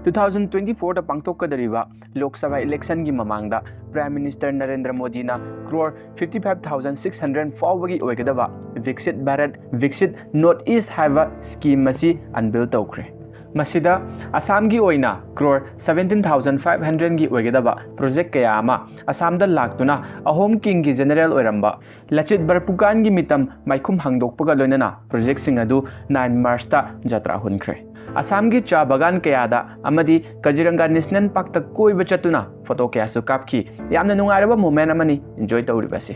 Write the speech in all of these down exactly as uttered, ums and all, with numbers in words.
Two thousand twenty ꯐꯣꯔꯗ ꯄꯥꯡꯊꯣꯛꯀꯗꯧꯔꯤꯕ ꯂꯣꯛ ꯁꯚꯥ ꯏꯂꯦꯛꯁꯟꯒꯤ ꯃꯃꯥꯡꯗ Prime Minister Narendra ꯃꯣꯗꯤꯅ crore fifty five thousand six hundred ꯐꯥꯎꯕꯒꯤ ꯑꯣꯏꯒꯗꯕ ꯕꯤꯛꯁꯤꯠ ꯚꯥꯔꯠ ꯕꯤꯛꯁꯤꯠ ꯅꯣꯔꯠ ꯏꯁ ꯍꯥꯏꯕ ꯁ꯭ꯀꯤꯝ ꯑꯁꯤ ꯑꯟꯚꯤꯜ ꯇꯧꯈ꯭ꯔꯦ꯫ ꯃꯁꯤꯗ ꯑꯁꯥꯝꯒꯤ ꯑꯣꯏꯅ ꯀ꯭ꯔꯣꯔ ꯁꯚꯦꯟꯇꯤꯟ ꯊꯥꯎꯖꯟ ꯐꯥꯏꯚ ꯍꯟꯗ꯭ꯔꯦꯠꯀꯤ ꯑꯣꯏꯒꯗꯕ ꯄ꯭ꯔꯣꯖꯦꯛ ꯀꯌꯥ ꯑꯃ ꯑꯁꯥꯝꯗ ꯂꯥꯛꯇꯨꯅ ꯑꯍꯣꯝ ꯀꯤꯡꯒꯤ ꯖꯦꯅꯔꯦꯜ ꯑꯣꯏꯔꯝꯕ ꯂꯆꯤꯠ ꯕꯔꯄꯨꯀꯥꯟꯒꯤ ꯃꯤꯇꯝ ꯃꯥꯏꯈꯨꯝ ꯍꯥꯡꯗꯣꯛꯄꯒ ꯂꯣꯏꯅꯅ ꯄ꯭ꯔꯣꯖꯦꯛꯁꯤꯡ ꯑꯗꯨ ꯅꯥꯏꯟ ꯃꯥꯔꯆꯇ ꯖꯇ꯭ꯔꯥ ꯍꯨꯟꯈ꯭ꯔꯦ꯫ ꯑꯁꯥꯝꯒꯤ ꯆꯥ ꯕꯒꯥꯟ ꯀꯌꯥꯗ ꯑꯃꯗꯤ ꯀꯖꯤꯔꯪꯒꯥ ꯅꯦꯁꯅꯦꯜ ꯄꯥꯔꯛꯇ ꯀꯣꯏꯕ ꯆꯠꯇꯨꯅ ꯐꯣꯇꯣ ꯀꯌꯥꯁꯨ ꯀꯥꯞꯈꯤ꯫ ꯌꯥꯝꯅ ꯅꯨꯡꯉꯥꯏꯔꯕ ꯃꯣꯃꯦꯟ ꯑꯃꯅꯤ ꯏꯟꯖꯣꯏ ꯇꯧꯔꯤꯕꯁꯦ꯫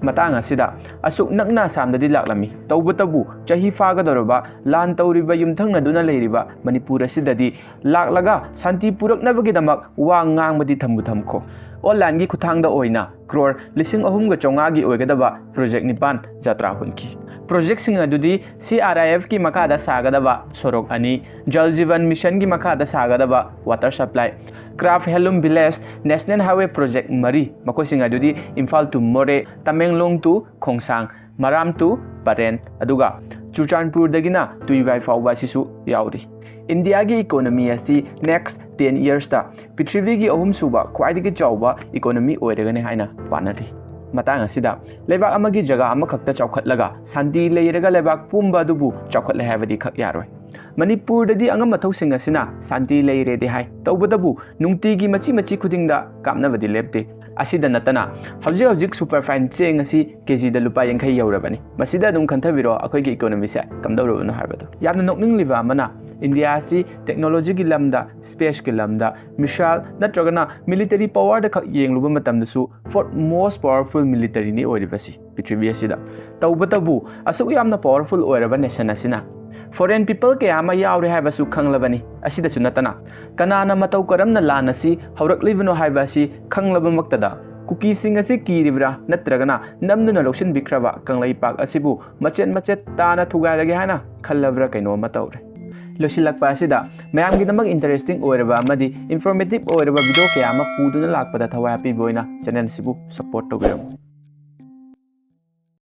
ꯃꯇꯥꯡ ꯑꯁꯤꯗ ꯑꯁꯨꯛ ꯅꯛꯅ ꯑꯁꯥꯝꯗꯗꯤ ꯂꯥꯛꯂꯝꯃꯤ, ꯇꯧꯕꯇꯕꯨ ꯆꯍꯤ ꯐꯥꯒꯗꯧꯔꯕ ꯂꯥꯟ ꯇꯧꯔꯤꯕ ꯌꯨꯝꯊꯪꯅꯗꯨꯅ ꯂꯩꯔꯤꯕ ꯃꯅꯤꯄꯨꯔ ꯑꯁꯤꯗꯗꯤ ꯂꯥꯛꯂꯒ ꯁꯥꯟꯇꯤ ꯄꯨꯔꯛꯅꯕꯒꯤꯗꯃꯛ ꯋꯥ ꯉꯥꯡꯕꯗꯤ ꯊꯝꯕꯨ ꯊꯝꯈꯣ, ꯑꯣꯟꯂꯥꯏꯟꯒꯤ ꯈꯨꯠꯊꯥꯡꯗ ꯑꯣꯏꯅ ꯀ꯭ꯔꯣꯔ ꯂꯤꯁꯤꯡ ꯑꯍꯨꯝꯒ ꯆꯥꯝꯃꯉꯥꯒꯤ ꯑꯣꯏꯒꯗꯕ ꯄ꯭ꯔꯣꯖꯦꯛ ꯅꯤꯄꯥꯟ ꯖꯇ꯭ꯔꯥ ꯍꯨꯟꯈꯤ꯫ ꯄ꯭ꯔꯣꯖꯦꯛꯁꯤꯡ ꯑꯗꯨꯗꯤ ꯁꯤ ꯑꯥꯔ ꯑꯥꯏ ꯑꯦꯐꯀꯤ ꯃꯈꯥꯗ ꯁꯥꯒꯗꯕ ꯁꯣꯔꯣꯛ ꯑꯅꯤ, ꯖꯜ ꯖꯤꯕꯟ ꯃꯤꯁꯟꯒꯤ ꯃꯈꯥꯗ ꯁꯥꯒꯗꯕ ꯋꯥꯇꯔ ꯁꯄ꯭ꯂꯥꯏ, ꯀ꯭ꯔꯥꯐ ꯍꯦꯟꯂꯨꯝ ꯚꯤꯂꯦꯖ, ꯅꯦꯁꯅꯦꯜ ꯍꯥꯏꯋꯦ ꯄ꯭ꯔꯣꯖꯦꯛ ꯃꯔꯤ, ꯃꯈꯣꯏꯁꯤꯡ ꯑꯗꯨꯗꯤ ꯏꯝꯐꯥꯜ to ꯃꯣꯔꯦ, ꯇꯃꯦꯡꯂꯣꯡ to ꯈꯣꯡꯁꯥꯡ, ꯃꯔꯥꯝ to ꯄꯔꯦꯟ, ꯑꯗꯨꯒ ꯆꯨꯔꯆꯥꯟꯄꯨꯔꯗꯒꯤꯅ ꯇꯨꯏꯕꯥꯏ ꯐꯥꯎꯕ ꯑꯁꯤꯁꯨ ꯌꯥꯎꯔꯤ꯫ ꯏꯟꯗꯤꯌꯥꯒꯤ ꯏꯀꯣꯅꯣꯃꯤ ꯑꯁꯤ ꯅꯦꯛꯁ ꯇꯦꯟ ꯏꯌꯔꯁꯇ ꯄ꯭ꯔꯤꯊꯤꯕꯤꯒꯤ ꯑꯍꯨꯝꯁꯨꯕ ꯈ꯭ꯋꯥꯏꯗꯒꯤ ꯆꯥꯎꯕ ꯏꯀꯣꯅꯣꯃꯤ ꯑꯣꯏꯔꯒꯅꯤ ꯍꯥꯏꯅ ꯄꯥꯅꯔꯤ꯫ ꯃꯇꯥꯡ ꯑꯁꯤꯗ ꯂꯩꯕꯥꯛ ꯑꯃꯒꯤ ꯖꯒꯥ ꯑꯃꯈꯛꯇ ꯆꯥꯎꯈꯠꯂꯒ ꯁꯥꯟꯇꯤ ꯂꯩꯔꯒ ꯂꯩꯕꯥꯛ ꯄꯨꯝꯕ ꯑꯗꯨꯕꯨ ꯆꯥꯎꯈꯠꯂꯦ ꯍꯥꯏꯕꯗꯤ ꯈꯛ ꯌꯥꯔꯣꯏ꯫ ꯃꯅꯤꯄꯨꯔꯗꯗꯤ ꯑꯉꯝ ꯑꯊꯧꯁꯤꯡ ꯑꯁꯤꯅ ꯁꯥꯟꯇꯤ ꯂꯩꯔꯦꯗꯤ ꯍꯥꯏ, ꯇꯧꯕꯇꯕꯨ ꯅꯨꯡꯇꯤꯒꯤ ꯃꯆꯤ ꯃꯆꯤ ꯈꯨꯗꯤꯡꯗ ꯀꯥꯞꯅꯕꯗꯤ ꯂꯦꯞꯇꯦ꯫ ꯑꯁꯤꯗ ꯅꯠꯇꯅ ꯍꯧꯖꯤꯛ ꯍꯧꯖꯤꯛ ꯁꯨꯄꯔꯐꯥꯏꯟ ꯆꯦꯡ ꯑꯁꯤ ꯀꯦꯖꯤꯗ ꯂꯨꯄꯥ ꯌꯥꯡꯈꯩ ꯌꯧꯔꯕꯅꯤ꯫ ꯃꯁꯤꯗ ꯑꯗꯨꯝ ꯈꯟꯊꯕꯤꯔꯣ, ꯑꯩꯈꯣꯏꯒꯤ ꯏꯀꯣꯅꯣꯃꯤꯁꯦ ꯀꯝꯗꯧꯔꯕꯅꯣ ꯍꯥꯏꯕꯗꯣ꯫ ꯌꯥꯝꯅ ꯅꯣꯛꯅꯤꯡꯂꯤꯕ ꯑꯃꯅ, ꯏꯟꯗꯤꯌꯥ ꯑꯁꯤ ꯇꯦꯛꯅꯣꯂꯣꯖꯤꯒꯤ ꯂꯝꯗ, ꯁ꯭ꯄꯦꯁꯀꯤ ꯂꯝꯗ, ꯃꯤꯁꯥꯏꯜ ꯅꯠꯇ꯭ꯔꯒꯅ ꯃꯤꯂꯤꯇꯔꯤ ꯄꯋꯥꯔꯗ ꯈꯛ ꯌꯦꯡꯂꯨꯕ ꯃꯇꯝꯗꯁꯨ fourth most powerful military ꯅꯤ ꯑꯣꯏꯔꯤꯕꯁꯤ ꯄ꯭ꯔꯤꯊꯤꯕꯤ ꯑꯁꯤꯗ꯫ ꯇꯧꯕꯇꯕꯨ ꯑꯁꯨꯛ ꯌꯥꯝꯅ ꯄꯋꯥꯔꯐꯨꯜ ꯑꯣꯏꯔꯕ ꯅꯦꯁꯟ ꯑꯁꯤꯅ ꯐꯣꯔꯦꯟ ꯄꯤꯄꯜ ꯀꯌꯥ ꯑꯃ ꯌꯥꯎꯔꯦ ꯍꯥꯏꯕꯁꯨ ꯈꯪꯂꯕꯅꯤ꯫ ꯑꯁꯤꯗꯁꯨ ꯅꯠꯇꯅ ꯀꯅꯥꯅ ꯃꯇꯧ ꯀꯔꯝꯅ ꯂꯥꯟ ꯑꯁꯤ ꯍꯧꯔꯛꯂꯤꯕꯅꯣ ꯍꯥꯏꯕ ꯑꯁꯤ ꯈꯪꯂꯕꯃꯛꯇꯗ ꯀꯨꯀꯤꯁꯤꯡ ꯑꯁꯤ ꯀꯤꯔꯤꯕ꯭ꯔꯥ ꯅꯠꯇ꯭ꯔꯒꯅ ꯅꯝꯗꯨꯅ ꯂꯧꯁꯤꯟꯕꯤꯈ꯭ꯔꯕ ꯀꯪꯂꯩꯄꯥꯛ ꯑꯁꯤꯕꯨ ꯃꯆꯦꯠ ꯃꯆꯦꯠ ꯇꯥꯅ ꯊꯨꯒꯥꯏꯔꯒꯦ ꯍꯥꯏꯅ ꯈꯜꯂꯕ꯭ꯔꯥ ꯀꯩꯅꯣ ꯑꯃ ꯇꯧꯔꯦ꯫ ꯂꯣꯏꯁꯤꯜꯂꯛꯄ ꯑꯁꯤꯗ ꯃꯌꯥꯝꯒꯤꯗꯃꯛ ꯏꯟꯇꯔꯦꯁꯇꯤꯡ ꯑꯣꯏꯔꯕ ꯑꯃꯗꯤ ꯏꯟꯐꯣꯔꯃꯦꯇꯤꯚ ꯑꯣꯏꯔꯕ ꯚꯤꯗꯤꯑꯣ ꯀꯌꯥ ꯑꯃ ꯄꯨꯗꯨꯅ ꯂꯥꯛꯄꯗ ꯊꯋꯥꯏ ꯍꯥꯞꯄꯤꯕ ꯑꯣꯏꯅ ꯆꯦꯅꯦꯜ ꯑꯁꯤꯕꯨ ꯁꯄꯣꯔꯠ ꯇꯧꯕꯤꯔꯝꯃꯨ꯫